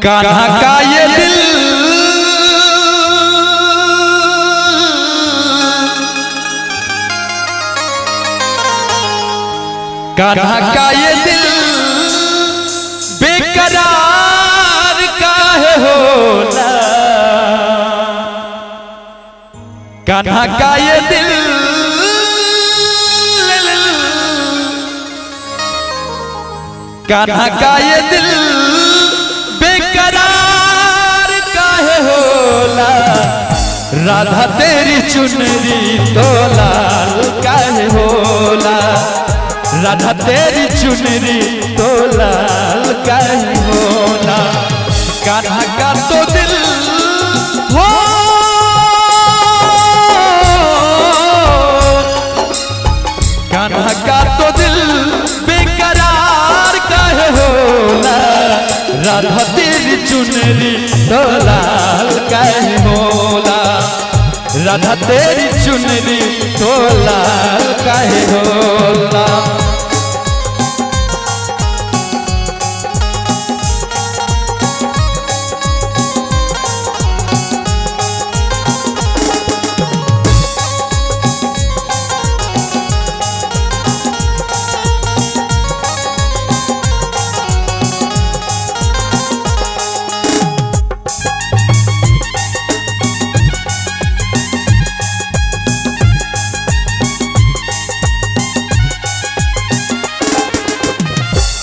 कान्हा का ये दिल, कान्हा का ये दिल बेकरार काहे होला, कान्हा का ये दिल, कान्हा का ये दिल बेकरार काहे होला, राधा तेरी चुनरी तो लाल काहे होला, राधा तेरी चुनरी तो लाल काहे होला। कान्हा का तो दिल हो, कान्हा का तो दिल बेकरार काहे होला, राधा तेरी चुनरी तो लाल काहे होला, राधा तेरी चुनरी तो लाल काहे होला।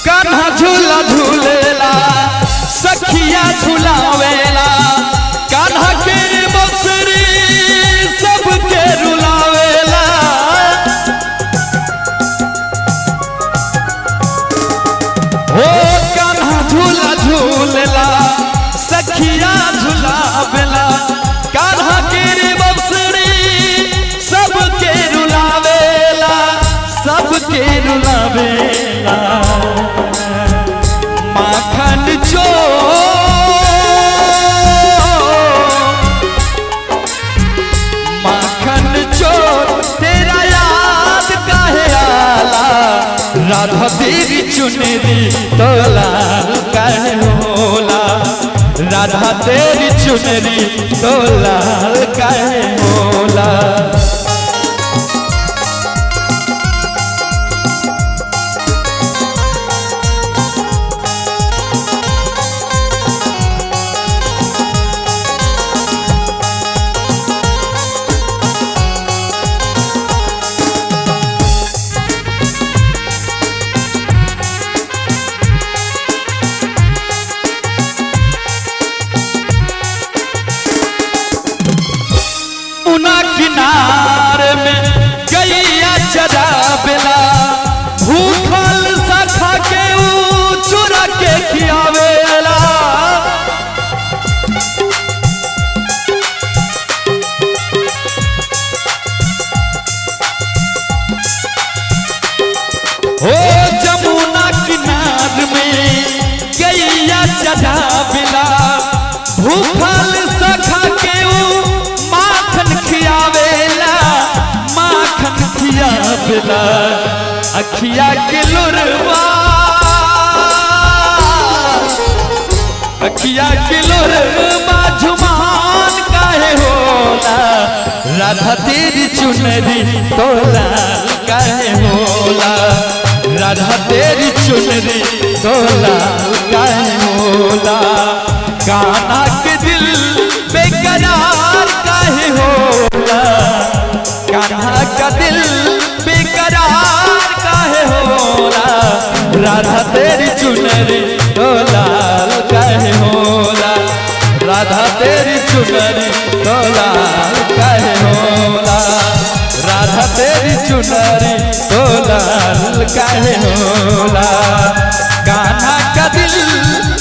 कान्हा झूला झूलेला सखिया झुलावेला, कान्हा के बंसरी सबके रुलावेला, हो कान्हा झूला झूलेला सखिया झुलावेला, कान्हा के बंसरी सबके रुलावेला, सबके रुलावेला। माखन चोर, माखन चोर तेरा याद काहे आला, राधा तेरी चुनरी तो लाल काहे होला, राधा तेरी चुनरी तो लाल काहे होला। किनारे में गैया चरावेला, भूखल सखा के ऊ चुरा के खियावेला, हो जमुना किनार में गैया चरावेला, भूखल सखा के ऊ माखन खियावेला, माखन खियावेला। अखिया के लोरवा, अखिया के लोरवा झुमान काहे होला, राधा तेरी चुनरी तो लाल काहे होला, राधा तेरी चुनरी तो लाल काहे होला। कान्हा के दिल बेकरार काहे होला, कान्हा का दिल बेकरार काहे होला, राधा तेरी चुनरी तो लाल काहे होला, राधा तेरी चुनरी तो लाल काहे होला, राधा तेरी चुनरी तो लाल काहे होला। कान्हा का दिल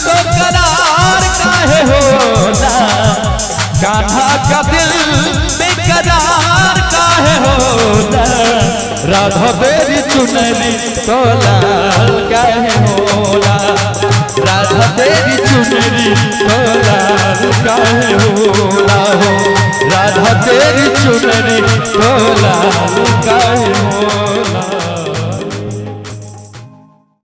तो करार काहे होला, कान्हा का दिल बेकरार काहे होला, राधा तेरी चुनरी तो लाल काहे होला, राधा तेरी चुनरी तो लाल काहे होला, हो राधा तेरी चुनरी तो लाल काहे होला।